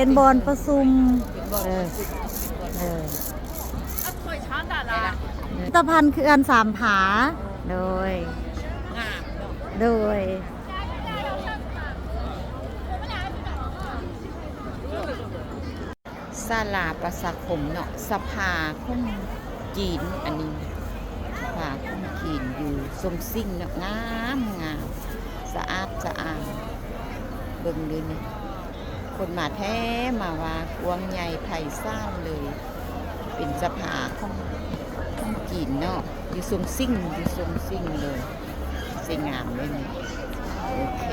ປັນບ່ອນປະຊຸມ ເອີ ເອີ ພິພິທະພັນເຂື່ອນສາມຜາ ໂດຍ ງາມເນາະ ໂດຍ ສາລາປະຊາຄົມເນາະ ສະພາຂອງຈີນ ອັນນີ້ສະພາຂອງຈີນຢູ່ຊົງຊິງເນາະ ງາມໆ ສະອາດສະອ້ານ ເບິ່ງເດີນີ້ ຄົນມາແທ້ມາວ່າ ກວ້າງໃຫຍ່ໄພສານເລີຍ ເປັນສະພາຂອງ ຂອງຈີນເນາະ ຢູ່ຊົງຊິງ ຢູ່ຊົງຊິງເລີຍ ສວຍງາມເລີຍນີ້ ໂອເຄ.